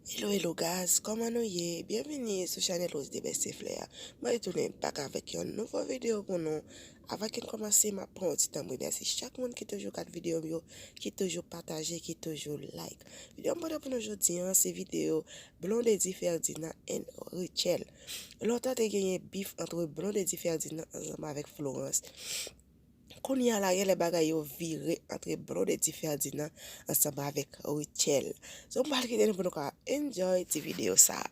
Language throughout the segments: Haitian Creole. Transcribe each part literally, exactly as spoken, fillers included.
Hello, hello guys, kòman nou ye? Byenvini sou chanèl Rose de Best Fleur. Mwen retounen back avèk yon nouvo videyo pou nou. Avan ke n kòmanse, m ap pran yon ti tan pou remèsye chak moun ki toujou gad videyo m yo, ki toujou pataje, ki toujou like. Videyo m pote pou nou jodi a, se videyo Blondedy Ferdinand and Rutshelle. Lontan te genyen bif antre Blondedy Ferdinand ansanm avèk Florence. Kounye a la, genlè bagay yo vire antre Blondedy Ferdinand ansanm avèk Rutshelle. So, m pral kite nou pou nou ka enjoy ti videyo sa.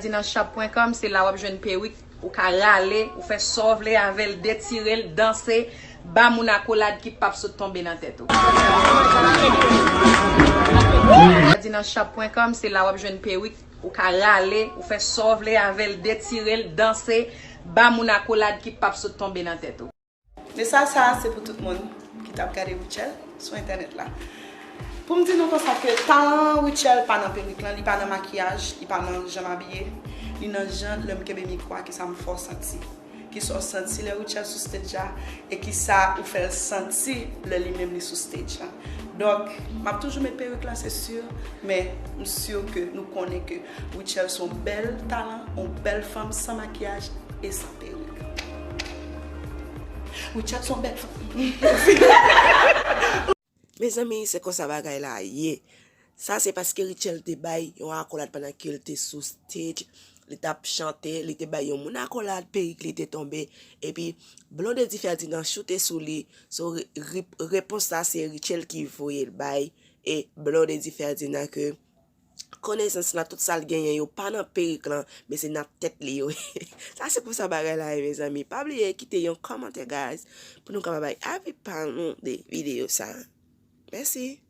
Di nan shop pwen kòm, se la w ap jwenn perik, ou ka rale, ou fè sa w vle avè l, detire l, danse, ba moun akolad ki p ap sot tonbe nan tèt ou. Di nan shop pwen kòm, se la w ap jwenn perik, ou ka rale, ou fè sa w vle avè l, detire l, danse, ba moun akolad ki p ap sot tonbe nan tèt ou. Mesaj sa a se pou tout moun ki t ap gade Rutshelle sou entènèt la. Pou m di nou konsa ke talan Rutshelle pa nan perik lan, li pa nan makiyaj, li pa nan jan m abiye, li nan jan lè m kenbe mikwo a, kisa m fè w santi. Kisa w santi lè Rutshelle sou stage la, e kisa ou fè l santi lè li menm li sou stage la. Donk, m ap toujou met perik la, se si, men m si ke nou konnen ke Rutshelle se yon bèl talan, yon bèl fanm san makiyaj e san perik. Rutshelle se yon bèl fanm. Mezanmi, se konsa bagay la ye. Sa se paske Rutshelle te bay yon akolad pandan ke l te sou stage, li t ap chante, li te bay yon moun akolad, perik li te tonbe, epi Blondedy Ferdinand choute sou li. So, re-, re-, repons la se Rutshelle ki voye l bay, e Blondedy Ferdinand ke konesans lan, tout sa l genyen yo pa nan perik lan, men se nan tèt li yo. Sa se konsa bagay la ye, mezanmi. Pa bliye kite yon kòmantè, guys, pou nou kapab bay avi pa nou de videyo sa. Mèsi.